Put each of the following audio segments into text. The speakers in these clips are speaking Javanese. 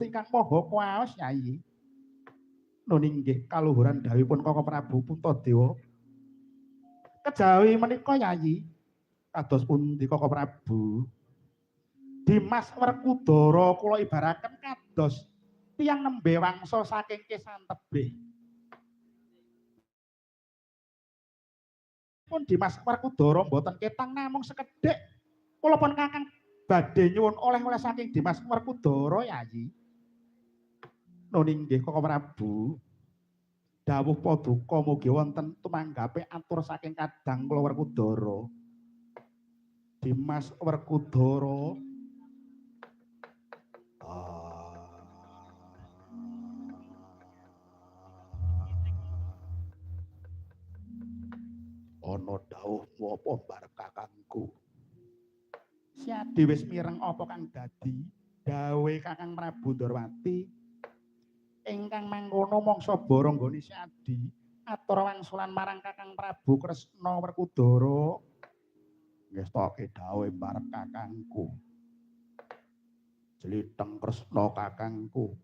Ingkang Maha Kuwaos Yayi. Nun inggih kaluhuran dawuhipun Kaka Prabu Puntadewa. Kejawi menika Yayi, kados pundi Kaka Prabu? Dimas Werkudara kula ibaraken kados tiyang nembe wangsa saking Kesan Tebih. Pun Dimas Werkudara mboten ketang namung sekedhik kula pun kakang badhe nyuwun oleh-oleh saking Dimas Werkudara Yayi. Nun inggih Kaka Prabu. Dawuh paduka mugi wonten tumanggape atur saking kadang kula Werkudara. Dimas Werkudara ana dawuhmu apa mbar kakangku? Siadi wis mireng apa kang dadi dawuhe Kakang Prabu Ndorowati. Ingkang mangkono mangsa baranggane Siadi atur wangsulan marang Kakang Prabu Kresna Werkudara. Ngestoke dawuhe mbar kakangku. Jlitheng Kresna kakangku.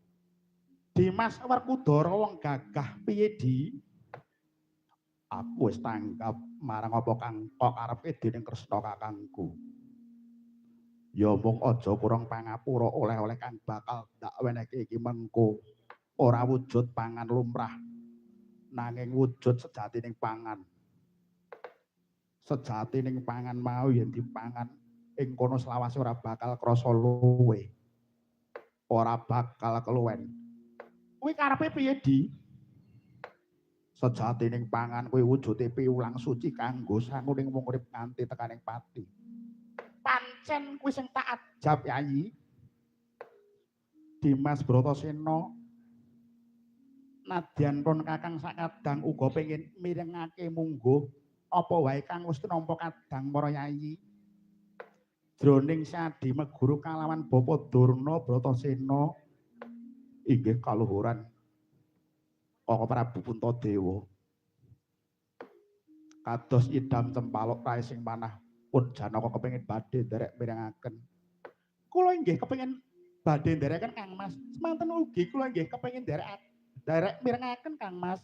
Dimas Werkudara wong gagah piye di? Aku wis tanggap marang apa kang kok karepke dening Kresna kakangku. Ya mung aja kurang pangapura oleh-oleh kang bakal ndak wenehke iki mengko. Ora wujud pangan lumrah, nanging wujud sejatining pangan. Sejatining pangan mau yen dipangan ing kono selawase ora bakal krasa luwe. Ora bakal keluwen. Kuwi karepe piye, Di? Sejatining pangan kuwi wujude piwulang suci kanggo sanguning wong urip nganti tekaning pati. Pancen kuwi sing tak ajab, Yayi. Dimas Bratasena nadyan pun kakang sakadang uga pengin mirengake mungguh apa wae kang wis tinampa kadang para yayi. Jroning sadi meguru kalawan Bapa Durna Bratasena inggih kaluhuran Kaka Prabu Puntadewa. Kados idam cempaluk rae sing manah pun Janaka kepengin badhe nderek mirengaken. Kula inggih kepengin badhe nderekaken Kang Mas. Semanten ugi kula inggih kepengin nderek mirengaken Kang Mas.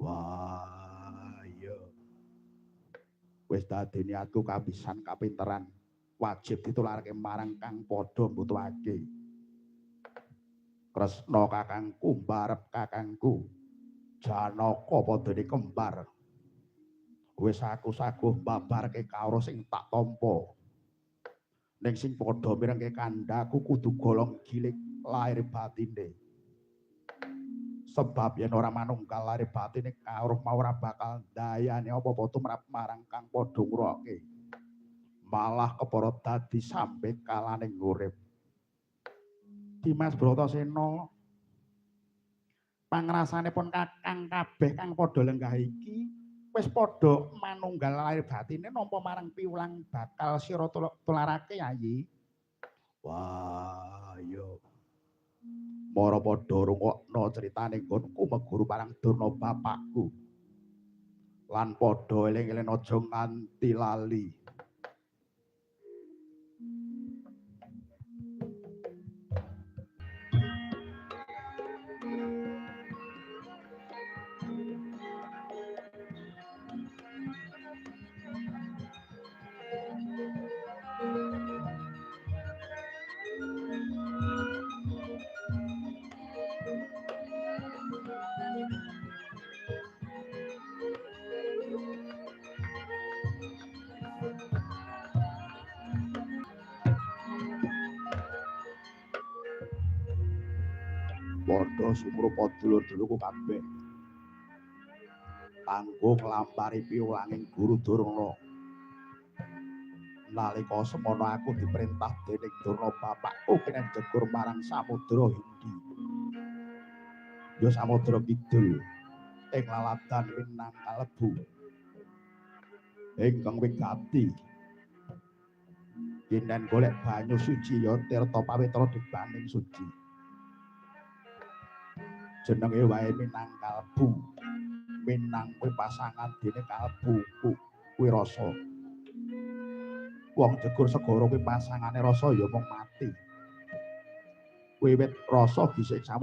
Wah, iya. Wis dadi niatku kapisan kapinteran wajib ditularke marang kang padha mbutuhake. Kresna kakangku mbarep kakangku. Janaka padane kembar. Wis aku saguh mbabarke kawruh sing tak tampa. Ning sing padha mirengke kandhaku kudu golong gilik lahir batine. Sebab yen ora manunggal lahir batine kawruh mau ora bakal ndayane apa-apa tumrap marang kang padha ngrungokke. Malah kepara dadi sampe kalaning urip. Dimas Bratasena pangrasane pun kakang kabeh kang padha lenggah iki wis padha manunggal lahir batine nampa marang piwulang bakal sira tularake Yayi. Wah, iya. Mara padha rungokno critane nggonku meguru marang Durna bapakku. Lan padha eling-eling aja nganti lali. Padha sumrupa dulur-dulurku kabeh kanggo nglampari piwulanging Guru Durna. Nalika semono aku diperintah dening Durna bapakku kene jegur marang Samudra Hindi. Ya Samudra Kidul ing laladan Minang kalebu ingkang wigati. Kinen golek banyu suci ya tirta pawitra dibaning suci. Jenenge wae Minang kalbu. Minang kuwi pasangan dene kalbu kuwi rasa. Wong jegur segara kuwi pasangane rasa ya mung mati. Wiwit rasa gisik samudra.